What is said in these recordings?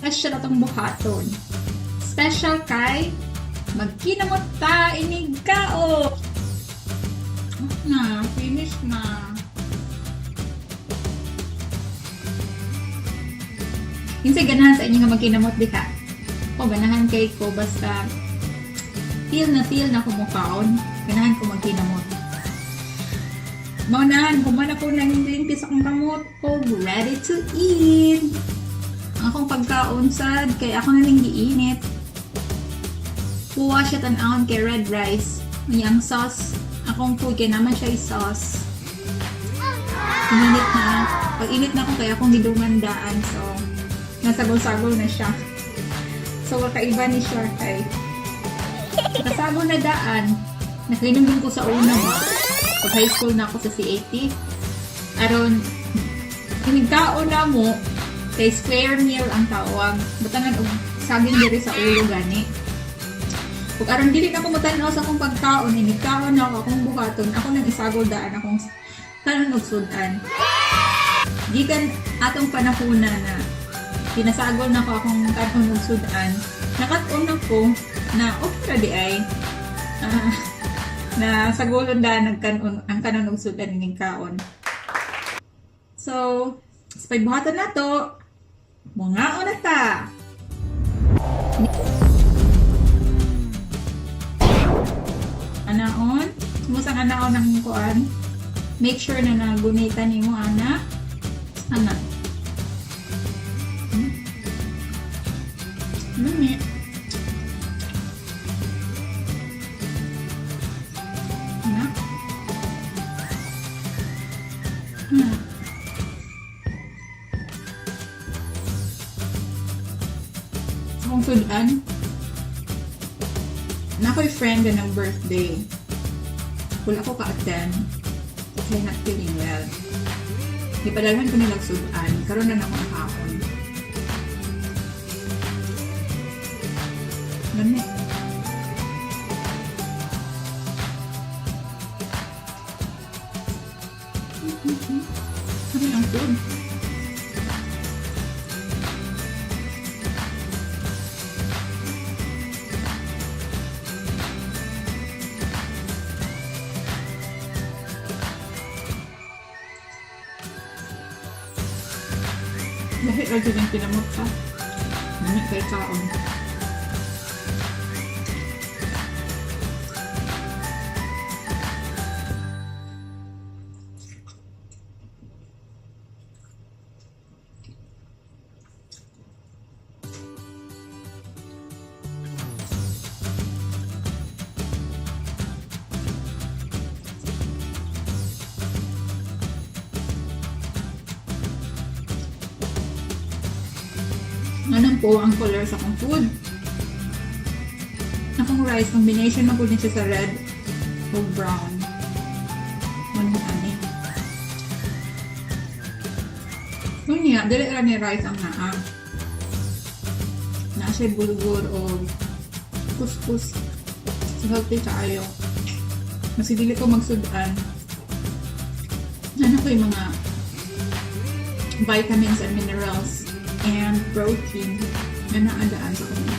Special atong buhaton. Special kay magkinamot ta inig kao. Na, finish na. Kinsay ganahan sa inyo nga magkinamot diha? Ko ganahan kay ko basta feel na ko mukaon. Ganahan ko magkinamot. Mao na, human ako nang limpis akong kamot ko, ready to eat. Ang akong pagkaon sad kay ako na ning giinit. Kuha siya tan-awon kay red rice. Unya ang sauce, akong food kay naman siya sauce. Init na. Pag init na ako kaya akong gidungan daan. So, nasagol-sagol na siya. So, kakaiba ni siya kay nakasagol na daan. Nakainom din ko sa una ba. Pag high school na ako sa CAT. Aron, inigkaon na mo, kay square meal ang tawag. Butangan og saging diri sa ulo gani. Ug aron dili na ko motan-aw sa akong pagkaon, inigkaon na ako akong buhaton, ako nang isagol daan akong kanon og sudan. Gikan atong panahona na pinasagol na ko akong kanon og sudan, nakat-on ako na okay ra di ay. Na sagolon daan nagkanon ang kanon og sudan ining kaon. So, sa pagbuhatan na to, mungaon na ta. Anaon, musang anaon ang kuan. Make sure na nagunitan nimo ana. Ana. Lami. Ana. Akong sudan. Na ako'y friend na ng birthday. Wala ko ka-attend. Kaya not feeling well. Gipadalhan ko nilang sudan. Karon na ako nakaon. Lami. Lami ang food. Dahil lagi ng kinamot ka. Lami kay kaon. Anong po ang color sa akong food? Akong rice, combination na po din siya sa red o brown. Ano ani? Unya, dili ra ni rice ang naa. Naa siya bulgur o kuskus. So healthy kaayo. Kasi dili ko magsudan. Ano ko yung mga vitamins and minerals and protein na naadaan sa akong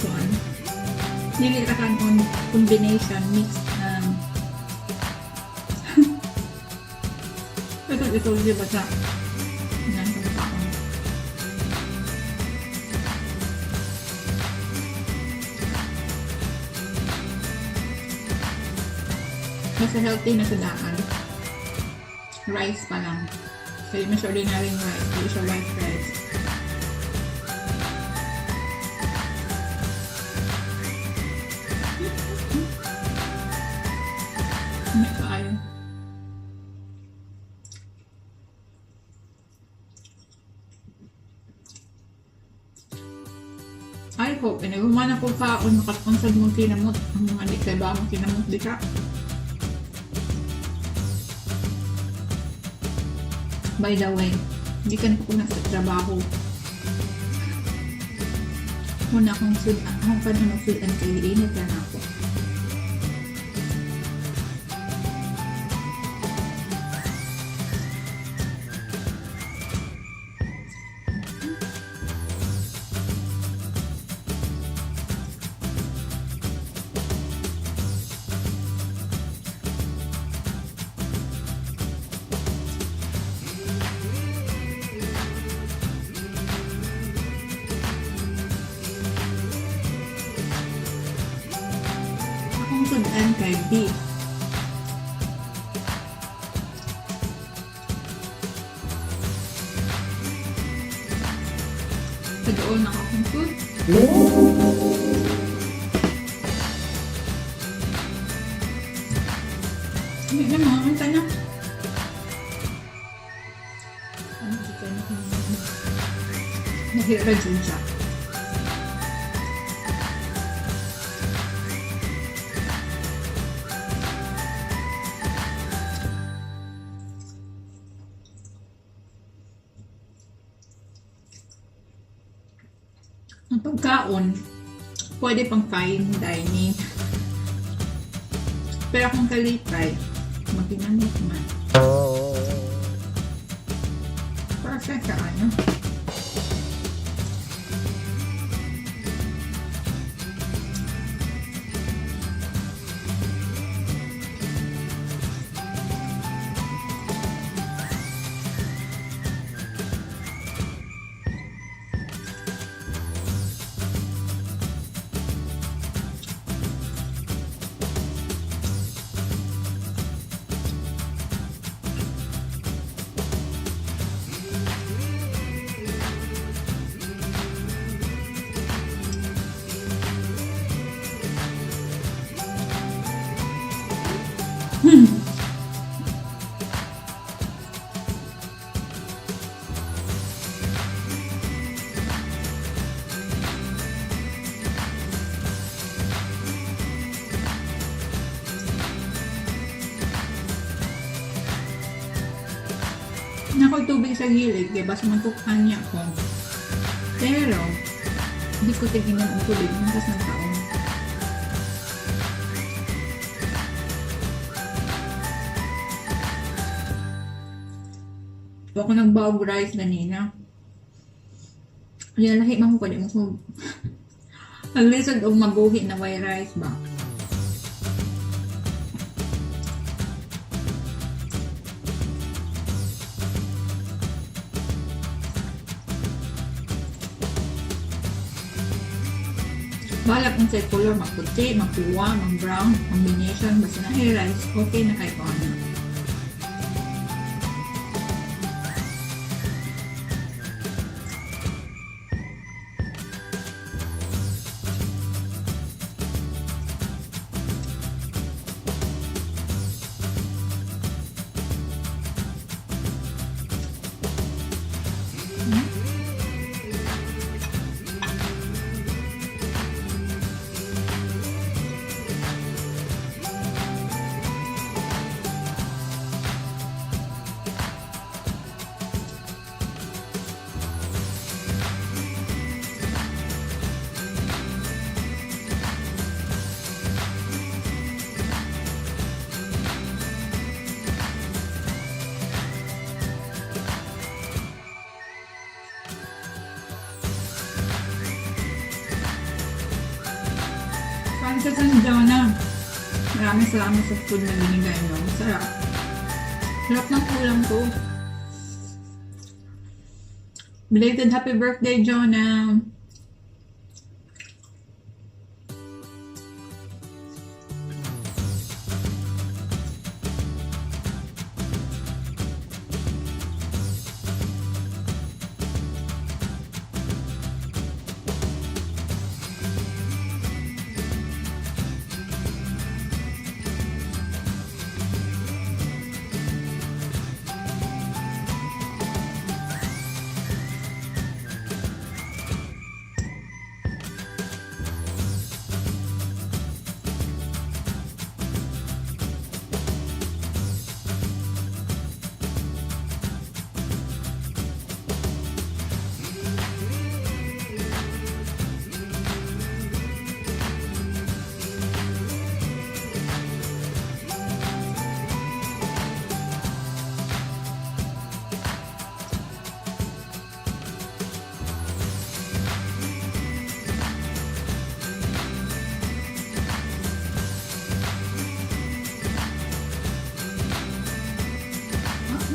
kuan. Dili ra kan on combination mixed ito ito di ba sa nan sa kaon. Basta healthy na sa daan. Rice pa lang. Kaya mas ordinary rice, hindi siya white rice. May kaayo. I hope, and human ako kaon, makaponsad mong kinamot, ang mga di kay ba mong kinamot di ka. By the way, hindi ka na po sa trabaho. Muna akong sud akong panahon sudan kay init na ako. Akong sudan kay beef. Sa doon na akong food. Hindi na mga kanta na. Ano, di ko na. Nahira dyan siya. Ang pagkaon, pwede pang fine dining. Pero kung kalipay, maginamit man. Perfect ka, ano? Nakoy tubig sa gilid, kaya basta magkukuhan niya ako. Pero, hindi ko tignan ang tubig, nantas ng taon. Ako nag-bog rice na nina. Kaya lahi man ko, di mo ko. Ang lisod og mabuhi na white rice ba? Bahala kung sa color, magputi, magkuwa, mag-brown, combination, basta na rice, okay na kay ko ano. Francis and Jonah, maraming salamat sa food na binigay nyo. Sarap. Sarap ng ulam ko. Belated happy birthday, Jonah!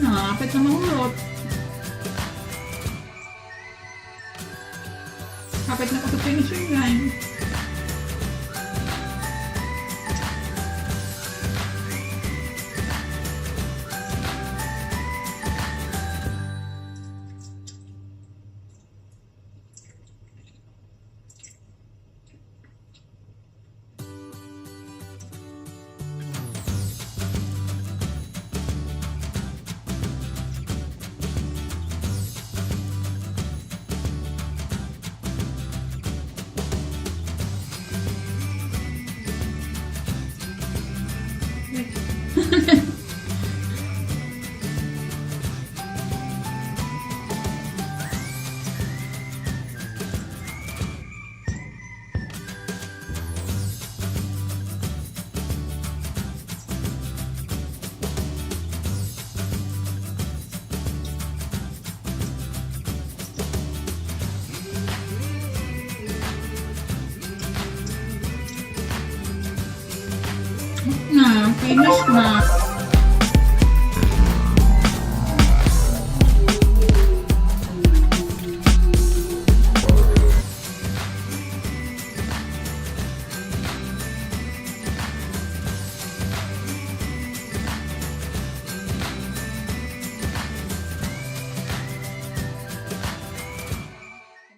Ah, nangapit na mahurot. Kapit na ko sa finishing line. Na, finish na.